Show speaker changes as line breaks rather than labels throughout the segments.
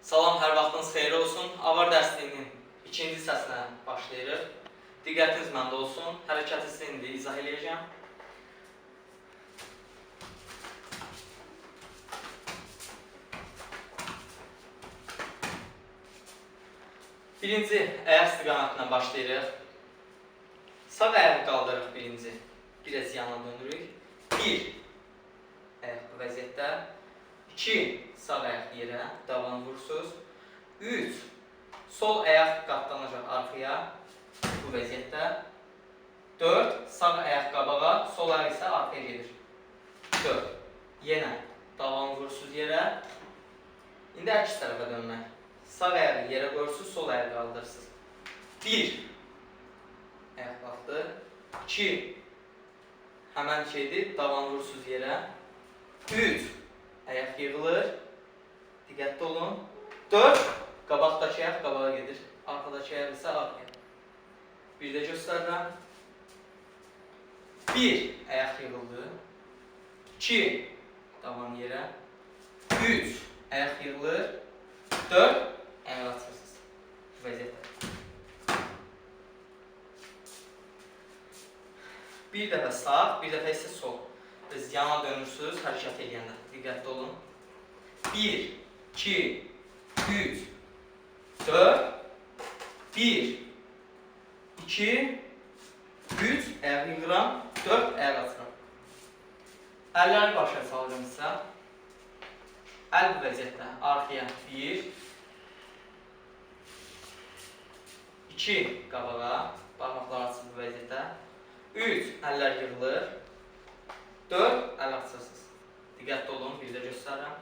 Salam, hər vaxtınız xeyir olsun. Avar dərsliyinin ikinci hissəsinə başlayırıq. Diqqətiniz məndə olsun. Hərəkəti sizə indi izah eləyəcəm. Birinci ayaq istiqamətindən başlayırıq. Sağ ayağı qaldırırıq birinci. Biraz yana dönürük. 1. Ayaq bu vəziyyətdə. 2. Sağ ayaq yerə, davan vurursunuz. 3. Sol ayaq qatlanacaq arxaya bu vəziyyətdə. 4. Sağ ayaq qabağa, sol ayaq isə arxaya gedir. 4. Yenə davan vurursunuz yerə. İndi əks tərəfə dönmək. Sağ ayağı yerə qoyursunuz, sol ayağı qaldırırsınız. 1. Ayaq qalxdı. 2. Həmən şeydir, davan vurursunuz yerə. 3. Ayaq yığılır. Diqqətli olun. 4. Qabaqdakı ayaq qabağa gedir. Arxadakı ayaq isə arxaya. Bir də göstərirəm. 1. Ayaq yığıldı. 2. Davan yerə. 3. Ayaq yığılır. 4. Ayaq açırsınız. Bu vəziyyətdə. Bir dəfə sağ, bir dəfə isə sol. Biz yana dönürsünüz hərəkət eləyəndə. Diqqətli olun. 1, 2, 3, 4, 1, 2, 3, ayaq yığıram, 4, ayaq açıram. Əlləri başa salıram sizə. Əl bu vəziyyətdə arxaya 1, 2 qabağa, barmaqlar açıq bu vəziyyətdə. 3, əllər yığılır. 4, əl açırsınız. Diqqətli olun, bir də göstərirəm.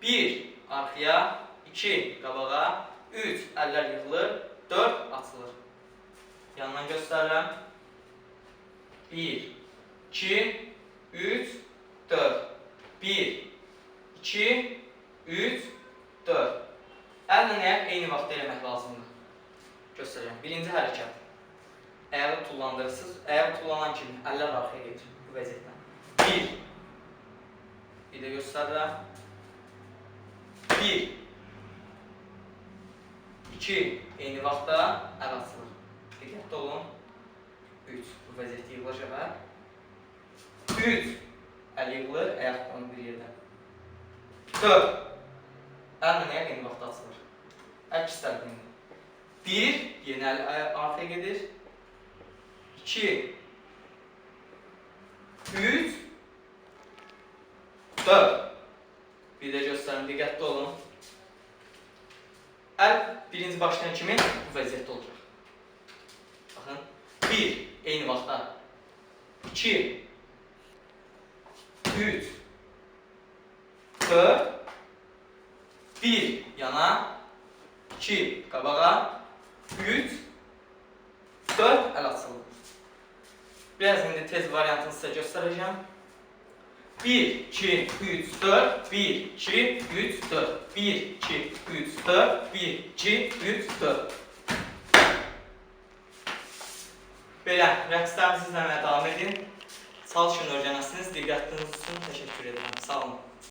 1, arxaya, 2, qabağa, 3, əllər yığılır, 4, açılır. Yandan göstərirəm. 1, 2, 3, 4. 1, 2, 3, 4. Əllə ayaq eyni vaxtda eləmək lazımdır. Göstərəcəm. Birinci hərəkət. Ayağı tullandırırsınız. Ayağı tullanan kimi əllər arxaya gedir bu vəziyyətdə. 1. Bir də göstərirəm. 1. 2. Eyni vaxtda əl açılır. Diqqətli olun. 3. Bu vəziyyətdə yığılacaq əl. 3. Əl yığılır, ayaq qalır bir yerdə. 4. Əllə ayaq eyni vaxtda açılır. Əks tərəfə indi. 1. Yenə əl arxaya gedir. 2. 3. 4. Bir də göstərim, diqqətli olun. Əl birinci başlayan kimi bu vəziyyətdə olacaq. Baxın. 1. Eyni vaxtda. 2. 3. 4. 1 yana. 2 qabağa. 3. 4 əl açılır. Biraz indi tez variantını sizə göstərəcəm. 1, 2, 3, 4, 1, 2, 3, 4, 1, 2, 3, 4, 1, 2, 3, 4. Belə, rəqslərinizi izləməyə davam edin. Çalışın, öyrənəsiniz. Diqqətiniz üçün təşəkkür edirəm. Sağ olun.